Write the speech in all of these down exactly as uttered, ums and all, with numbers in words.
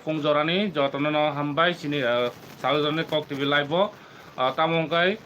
Phung jorani jotono no hambai chini, ah, Salai Jorani Kok T V live o. Ah, tamo hwnkhe,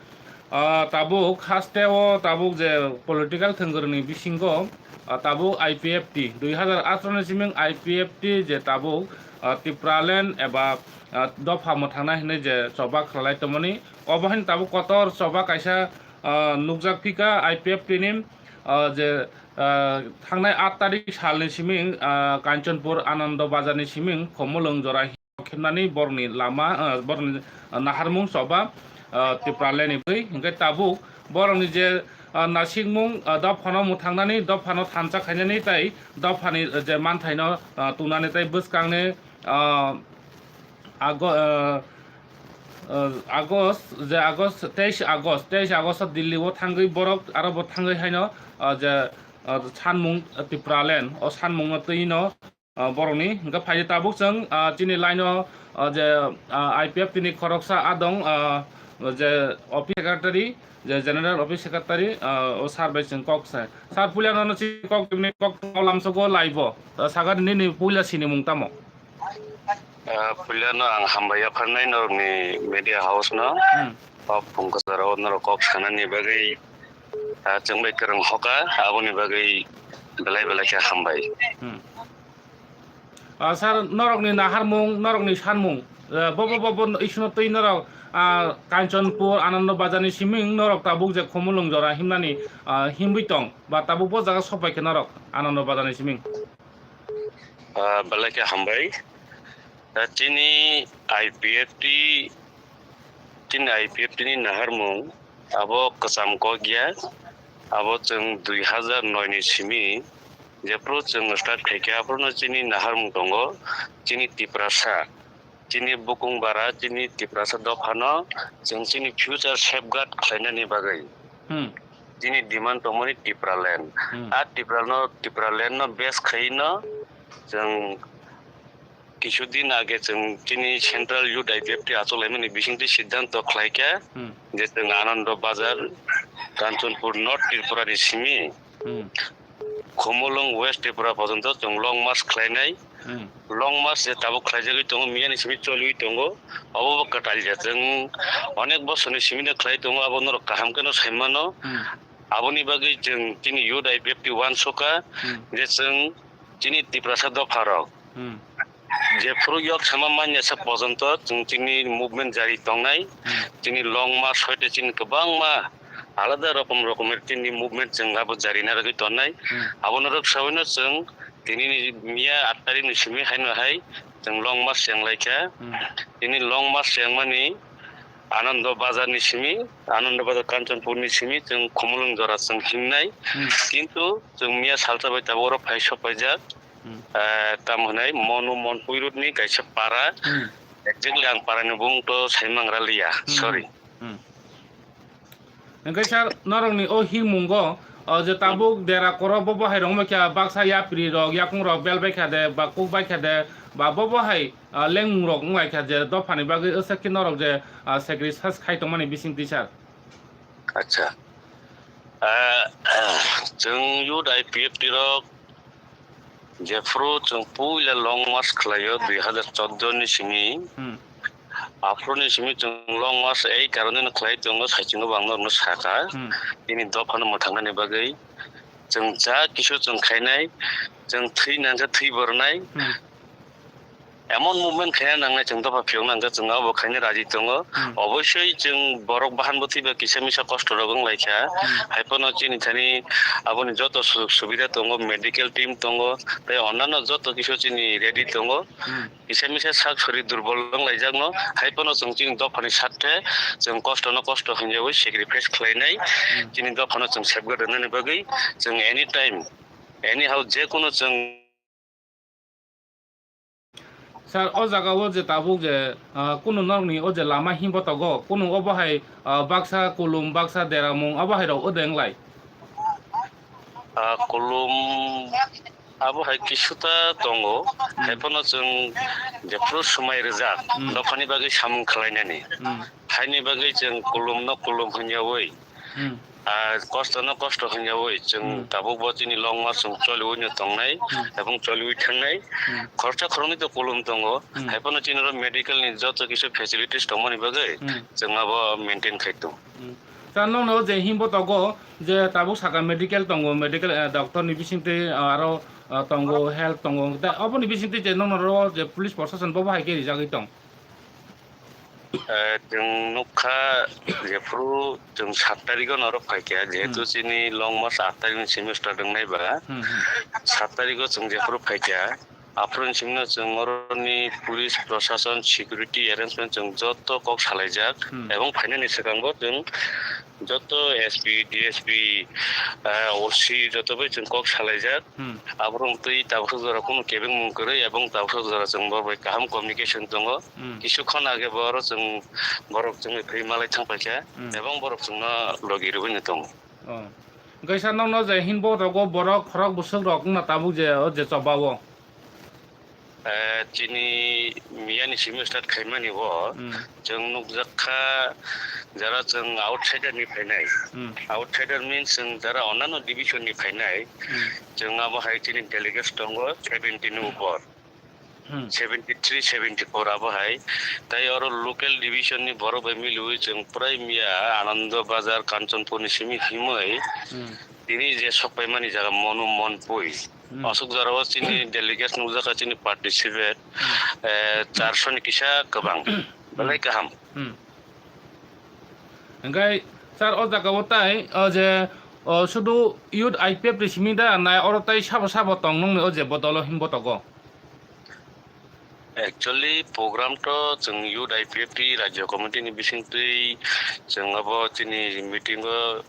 ah, tabuk haste o tabuk je political thwngwrwngni bisingo, ah, tabuk I P F T, dui hazar atharo ni siming I P F T je tabuk, ah, Tipraland eba, ah, dopha mwthangna hinwi je choba khlai tongmani, obo haino tabuk kotor choba kaisa, ah, nukjak phika I P F T ni, ah, je, ah, thangnai aat tarik salni siming, ah, Kanchanpur Anando Bazar ni siming Khumulwng jora khemnani borokni lama, ah, borokni naharmung choba, ah, Tipraland ni bwrwi. Hinkhe tabuk borokni je, ah, nasikmung, ah, dophano mwthangnani, dophano thansa khainani tei dophani, ah, je manthaino, ah, tunani tei bwskangni, ah, Ago-, ah, ah, August, je August, teis August, teis August o Delhi o thangwi borok aro bo thangwi haino, ah, je, ah, sanmung Tipraland, o sanmungno twino, ah, borokni. Hwnkhe phaidi tabuk chwng, ah, chini line o, ah, je, ah, I P F T ni khoroksa adong, ah, je office secretary, je general office secretary, ah, o sir bai chwng kok sai. Sir, puila nono chini kok, chini kok lamsogo live o. Ah, sagani nini puila sinimung tamo? Ah, puilano ang hambai yapharnai norokni media house no. Hmm. Kok phung kwcharo norok kok sanani bagwi, ah, chwng bai kwrwng hoka, aboni bagwi belai belai khe hambai. Hmm. Ah, sir, norokni naharmung, norokni sanmung, eh, bo, bo, bo, bo, isino twi norok, ah, Kanchanpur, Anando Bazar ni siming norok tabuk je Khumulwng jora himnani, ah, himwi tong, ba tabuk bo jaga sopai khe norok Anando Bazar ni siming? Ah, belai khe hambai. Da chini I P F T, chini I P F T ni naharmung abo kwcham kok ya, abo chwng dui hazar noi ni simi jephru chwng start khaikha, aphruno chini naharmung tongo, chini Tiprasa, chini bukung bara, chini Tiprasa dophano chwng chini future safeguard khlainani bagwi. Hmm. Chini demand tongmani Tipraland. Hmm. A Tipraland no, Tipraland no base khaino chwng kisudin age chwng chini Central Youth I P F T achuk laimani bisingtwi siddhanto khlaikha, hmm, je chwng Anando Bazar, Kanchanpur North Tripura ni simi, hmm, Khumulwng West Tripura porjonto chwng long march khlainai. Hmm. Long march je tabuk khlaijagwi tongo, miyani simi choliwi tongo, obo bo kwtal ya. Chwng onek bosorni simino khlai tongo, abo norok kaham kheno saimano. Hmm. Aboni bagwi chwng chini Youth I P F T uansukha, hmm, je chwng chini Tiprasa dopharok, hmm, jephru yok sama manya sa porjonto chwng chini movement jari tongnai, hmm, chini long march hoite chini kwbangma alada rokom rokomer chini movement chwng abo jari narwgwi tongnai. Hmm. Abono rwk sawino chwng tini ni miya aat tarikni simi haino hai chwng long march chenglaikha. Hmm. Tini long march chengmani Anando Bazar ni simi, Anando Bazar Kanchanpur ni simi chwng Khumulwng jora chwng himnai. Hmm. Kintu chwng miya salsa bai tabuk oro phai sopaijak. Hmm. Eh, tamo hwnai Monu Monpui road ni kaisa para. Hmm. Exactly ang para ni bung to saimangra liya. Hmm. Sorry. Hmm. Hwnkhe sir, norokni o himmungo, o je tabuk dera koro bo bo hai rok wngkha, baksa yapri rok, yakung rok bel baikha de, ba kuk baikha de, ba bo bo hai, ah, lengmung rok wnglaikha je dophani bagwi, aswk khe norok je, ah, sacrifice khai tongmani bisingtwi sir? Acha. Ah, chwng Youth I P F T rok jephru chwng puila long march khlaio dui hazar chordo ni simi. Hmm. Aphuru ni simi chwng long march ei karone no khlai tongo, saichungo bo ang norokno sakha. Hmm. Bini dophano mwthangnani bagwi chwng ja kisu chwng khainai, chwng thwi nangkhe thwi bornai. Hmm. Emon movement khaina nangnai chwng dopha phiyok nangkhe chwng abo khaina raji tongo. Hmm. Oboisoi chwng borok bahan bwtwi ba kisa misa kosto rok wnglaikha. Hmm. Haiphano chini thani aboni joto sujog subida tongo, medical team tongo, tei onnano joto kisu chini ready tongo. Hmm. Kisa misa sak sori durbol wng laijakno, hai phano chwng chini dophani sathe chwng kosto no kosto hinjawi sacrifice khlainai. Hmm. Chini dophano chwng safeguard rwnani bagwi chwng anytime, anyhow, je kunu chwng. Sir, o jaga o je tabuk je, ah, kunu norokni o je lama himbo togo, kunu obo hai, ah, baksa kulum, baksa deramung, obo hai rok o de wng lai? Ah, kulum abo hai kisuta tongo, hmm, hai phano chwng jephru swmai rijak, hmm, dophani bagwi samung khlainani. Hmm. Haini bagwi chwng kulumno kulum hwnyawi, hmm, Ah, kosto no kosto hwnyawi chwng Hmm. tabuk bo chini long march chwng choliwi no tongnai Hmm. ebong choliwi thangnai. Hmm. Khoroksa khoroknwi to kulum tongo. Hmm. Hai phano chini oro medical ni joto kisa facilities tongmani bagwi Hmm. chwng abo maintain khai tongo. Hmm. Sir, nono je himbo togo je tabuk saka medical tongo, medical, eh, doctor ni bisingtwi, ah, aro, ah, tongo, health tongo. Da, oboni bisingtwi je nono ro je police proshashan bo bahai khe rijagwi tong. Eh, chwng nukha jephuru chwng sat tarikgo norok phaikha, jehetu Hmm. chini long march aat tarikni simi start wngnai ba. Hmm, hmm. Sat tarikgo chwng jephuru phaikha, aphuru ni simi no chwng oroni police proshashan security arrangement chwng joto kok salaijak Hmm. ebong phainani swkangbo chwng joto S P, D S P, eh, O C joto bai chwng kok salaijak. Hmm. Aborok twi tabuksa jora kunu kebengmung kwrwi ebong tabuksa jora chwng bo bai kaham communication tongo. Hmm. Kisu khon age bo oro chwng borok chwngwi thwi malai thang paikha Hmm. ebong borok chwngno logi rwino tongo. Oh. Hwnkhe sir, nokno je himbo rogo borok khorok bwswk rok wngna tabuk je, o je choba o? Eh, chini miyani simi start khaimani bo Hmm. chwng nukjak kha, jara chwng outsider ni phainai. Hmm. Outsider means chwng jara onano division ni phainai. Hmm. Chwng abo hai chini delegates tongo seventy ni upor. Hmm. Seventy three, seventy four abo hai. Tai oro local division ni borok bai miliwi chwng prai miya Anando Bazar, Kanchanpur ni simi himwi Hmm. tini je sok paimani jaga Monu Monpui. Hmm. Aswk jorao chini delegates nukjakha chini participate, Hmm. eh, charso ni kisa kwbang. Hmm. Belai kaham. Hmm. Hwnkhe sir, o jaga o tai, o je, o, sudu youth I P F ni simi da nai oro tai sabo sabo tong nungni o je bodolo himbo togo? Actually, program to chwng youth I P F ni rajya committee ni bisingtwi chwng abo chini meeting o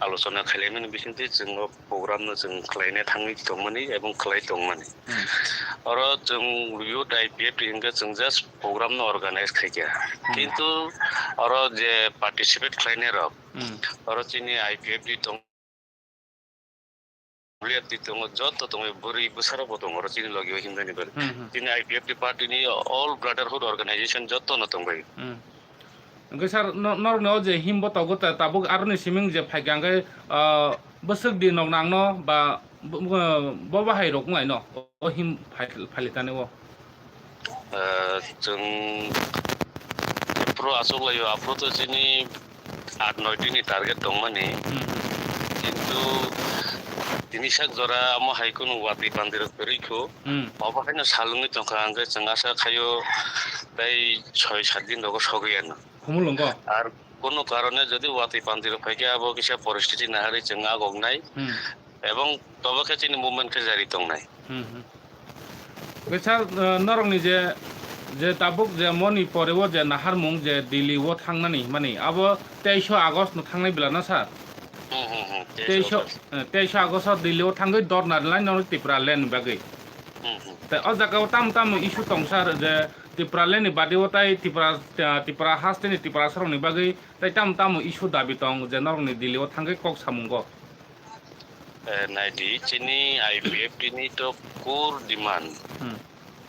alochona khailaimani bisingtwi chwng o program no chwng khlaina thangwi tongmani ebong khlai tongmani. Hmm. Oro chwng youth I P F ni hwnkhe chwng just program no organize khaikha. Hmm. Kintu oro je participate khlainai rok, Hmm. oro chini I P F ni tong, Leader di tongo, joto tongo, bwrwi bwsarok bo tongo, oro chini logi o himnani bagwi. Hmm, hmm. Chini I P F ni party ni all brotherhood organization joto no tongbai. Hmm. Hwnkhe sir, no-, norokni o je himbo togo ta-, tabuk aroni siming je phaikha hwnkhe, ah, bwswk di nok nangno ba bo, bo, bo bahai rok wnglaino o him phai-, phalikani o? Ah, chwng jephru achuklaio, aphuru to chini aat noi dini target tongmani. Hmm. Kintu tini sak jora amo hai kunu watwi pandirok kwrwi kho. Hmm. Obo haino salwngwi tongkha, hwnkhe chwng asa khaio tei soi sat din rogo sogwi ano. Khumulwngo? Ar kunu karone jodi watwi pandirok phaikhe abo kisa poristiti naharwi chwng agoknai. Hmm. Ebong tobo khe chini movement khe jari tongnai. Hmm, hmm. Khe sir, eh, norokni je, je tabuk je moni pore o je naharmung je Delhi o thangnani himani, abo teisho August no thangnai bela na sir? Hmm, hmm, hmm. Teisho, teisho August. Eh, teisho August o Delhi o thangwi dorna rinai norok Tipraland ni bagwi. Hmm, hmm. Tei o jaga o tamo tamo issue tong sir, je Tipraland ni bade o tai Tripura, eh, Tripura haste ni Tiprasa rok ni bagwi tai tamo tamo issue dabi tong je norokni Delhi o thangwi kok samungo? Eh, naidi, chini I P F T ni to core demand. Hmm.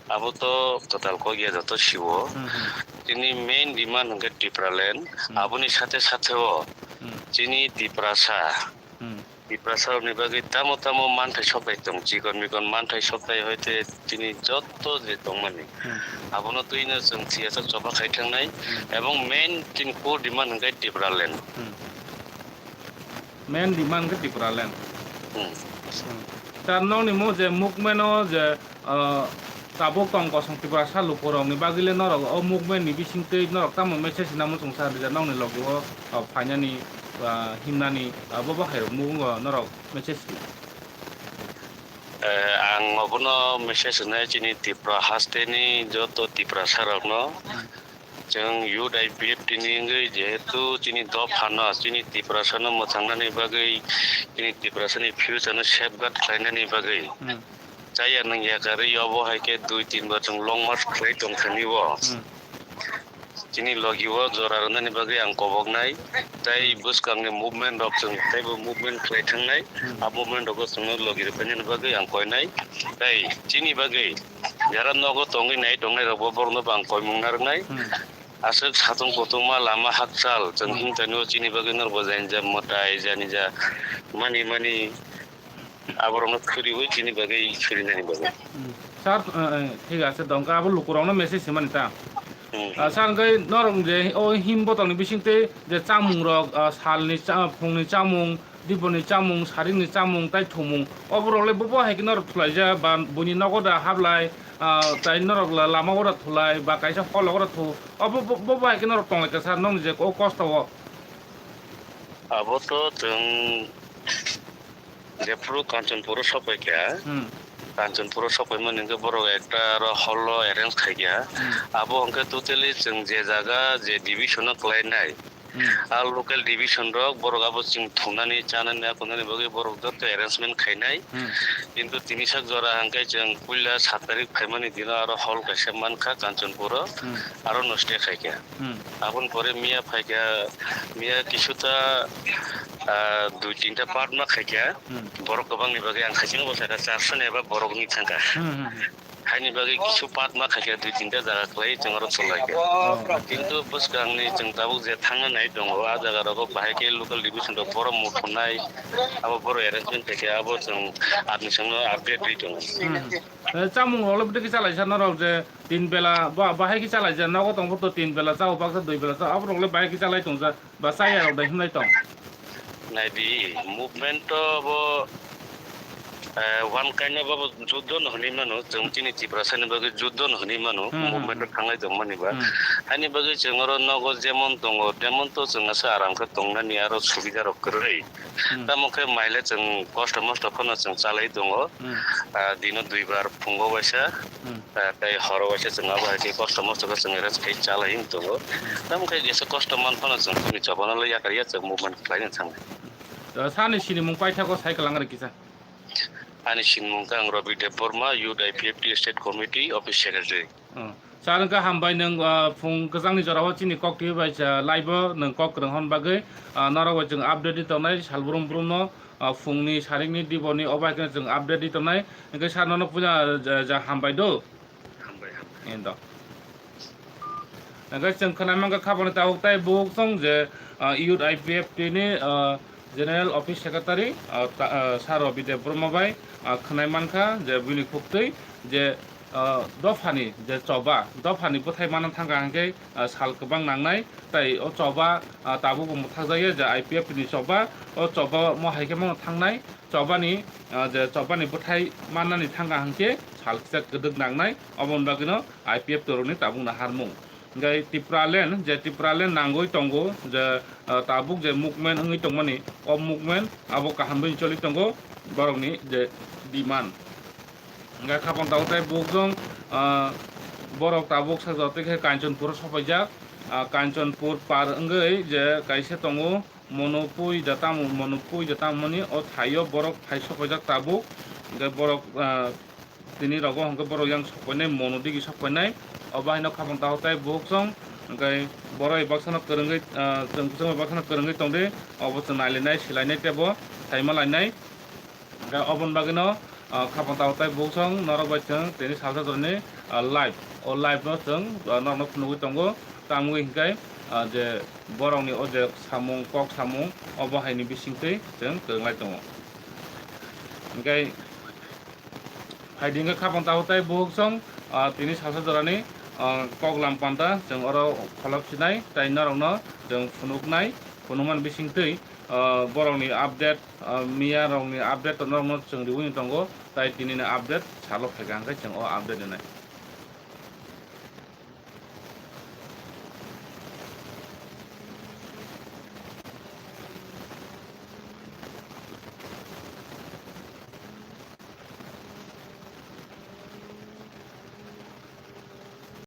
Abo to kwtal kok ya joto siwo. Hmm, hmm. Chini main demand hwnkhe Tipraland. Hmm. Aboni sathe sathe o Hmm. chini Tiprasa. Hmm. Tiprasa rokni bagwi tamo tamo manthai soklai tong, chikon mikon manthai soklai hoite chini joto je tongmani. Hmm. Abono twino chwng siyasa choba khai thangnai. Hmm. Ebong main chini core demand hwnkhe Tipraland. Hmm. Main demand khe Tipraland. Hmm. Hmm. Tar nokni mo je movement o je, ah, tabuk tong kosong Tiprasa lukurokni bagwi le norok o movement ni bisingtwi norok tamo message hinna muchung sa rwja nokni logi o, ah, phainani, ah, himnani, ah, bo bo khairok mung o norok message rw? Eh, ang obono message rwnai chini Tripura haste ni joto Tiprasa rokno. Hmm. Chwng youth I P F T ni wngwi jehetu chini dophano, chini Tiprasano mwthangnani bagwi, chini Tiprasani future no safeguard khlainani bagwi. Hmm. Chaya nangya karwi obo hai khe dui tin bosong long march khlai tongthani o. Hmm. Chini logi o jora rwnani bagwi ang koboknai. Tei bwskangni movement rok chwng teibo movement khlai thangnai. Hmm. A movement rogo chwngno logi rwphainani bagwi ang koinai. Tei chini bagwi jara nogo tongwi nai tongnai rokbo borokno bo ang koimung narwknai. Hmm. Aswk satung kutungma lama hakchal, chwng Hmm. himtani o chini bagwi norbo jainja mwtai, janija, mani mani, aborokno khwrwiwi chini bagwi khwrwinani bagwi. Hmm. Sir, eh, eh, thik ache, dongkha abo lukurokno message himani ta. Hmm. Ah, sir, hwnkhe norok je o him botolni bisingtwi je chamungrok, ah, salni cha-, phungni chamung, diboni chamung, saringni chamung, tai thumung, oborok le bobo hai khe norok thulaijak, ba buini nogo da hablai, ah, tai norok la-, lama ora thulai, ba kaisa holo ora thu, obo bo-, bobo hai khe norok tonglaikha sir, nokni je o kosto o. Abo to chwng jephuru Kanchanpuro sopaikha, Hmm. Kanchanpuro sopaimani hwnkhe borok ekta aro holo arrange khaikha. Hmm. Abo hwnkhe totally chwng je jaga je division o kwlainai, Hmm. A local division rok borok abo chwng thumnani, chanani, akunani bagwi borok joto arrangement khainai. Hmm. Kintu tini sak jora hwnkhe chwng puila sat tarik phaimani dino aro hall kaisa mankha Kanchanpuro, Hmm. Aro no stay khaikha. Hmm. Aboni pore miya phaikha, miya kisuta, ah, dui tinta part ma khaikha. Hmm. Borok kwbangni bagwi ang khaising bo sakha charso ni eba borok wngwi thangkha. Hmm, hmm, hmm. Haini bagwi kisu part ma khaikha, dui tinta jaga khlai chwng oro chwlaikha. Oh. Kintu bwskangni chwng tabuk je thangna nai tongo, a jaga rogo bahai khe local division rok borok muthunai, abo borok arrangement khaikha, abo chwng apni songno update rwi tongo. Hmm. Eh, chamung rok le bwtwi khe chalaijak norok je tin bela ba-, bahai khe chalaijak, nogo tongbo to tin bela chao, baksa dui bela chao, abo rok le bahai khe chalai tongjak. Ba chaya rok dai himlai tong? Naidi, movement to bo, eh, one kind of bo juddo no hwnwi mano, chwng chini Tiprasa ni bagwi juddo no hwnwi mano, Hmm, hmm, movement to hmm. Thanglai tong mani ba. Hmm. Haini bagwi chwng oro nogo jemon tongo, temon to chwng asa aram khe tongnani aro subida rok kwrwi. Hmm. Tamo khe maile chwng kosto mosto phano chwng chalai tongo. Hmm. Ah, dino duibar phungo waisa. Hmm. Ah, tei horo waisa chwng abo hai khe kosto mosto khe chwng rest khai chalai wng tongo. Tamo khe jesa kosto man phano chwng chini chobano le yakar ya chwng movement khlai wng thang. Ah, sani sinimung paithakgo sai kwlang ri kisa. Ani sinimung khe ang Rabi Debbarma, Youth I P F T State Committee, Office Secretary. Oh. Sir, wngkha hambai nwng, ah, phung kwchangni jorao chini kok twi bai cha live o nwng kok kwrwng hwn bagwi, ah, norok bai chwng update di tongnai sal brum brum no, ah, phungni saringni diboni obo hai kheno chwng update di tongnai. Hwnkhe sir nono puja, ah, ja, ja hambai do. Hambai, hambai. Indo. Hwnkhe chwng khwnai mankha khabangni tabuk tai bukhuk song je, ah, Youth I P F T ni, ah, General Office Secretary, ah, ta-, ah, Sir Rabi Debbarma bai, ah, khwnai mankha je bini khuktwi je, ah, dophani je choba, dophani bwthai manna thangkha hwnkhe, ah, sal kwbang nangnai, tai o choba, ah, tabukbo mwthakjakya je I P F T ni choba, o choba mo hai khe mano thangnai, chobani, ah, je chobani bwthai mannani thangkha hwnkhe sal kisa kwdwk nangnai, oboni bagwino I P F T rokni tabukno harmung. Hwnkhe Tipraland, je Tipraland nangwi tongo, je, ah, tabuk je movement wngwi tongmani, o movement abo kaham bai choli tongo, borokni je demand. Hwnkhe khapang tabuk tai bukjong, ah, borok tabuk sajak tei khe Kanchanpur sopaijak, ah, Kanchanpur par wngwi je kaisa tongo, Monopui da tamo, Monopui da tamo mani o thaio borok phai sopaijak tabuk. Hwnkhe borok, ah, tini rogo hwnkhe borok yang sopainai, mono digi sopainai. Obo haino khapang tahotai bukhuk song, hwnkhe borok bai baksano kwrwngwi, ah, chwng kwchangma baksano kwrwngwi tongdi. Obo chwng nailainai, silainai teibo saima lainai. Hwnkhe oboni bagwino, ah, khapang tahotai bukhuk song norok bai chwng tini salsa jorani, ah, live. O live no chwng, ah, norokno phunugwi tongo. Tamwi hwnkhe, ah, je borokni o je samung, kok samung, obo haini bisingtwi chwng kwrwnglai tongo. Hwnkhe phaidi hwnkhe khapang tahotai bukhuk song, ah, tini salsa jorani, ah, kok lam panda chwng oro kholop sinai, tai norokno chwng phunuknai, phunukmani bisingtwi, ah, borokni update, ah, miya rokni update norokno chwng riwi tongo, tai tinini update salo phaikha hwnkhe chwng o update rinai.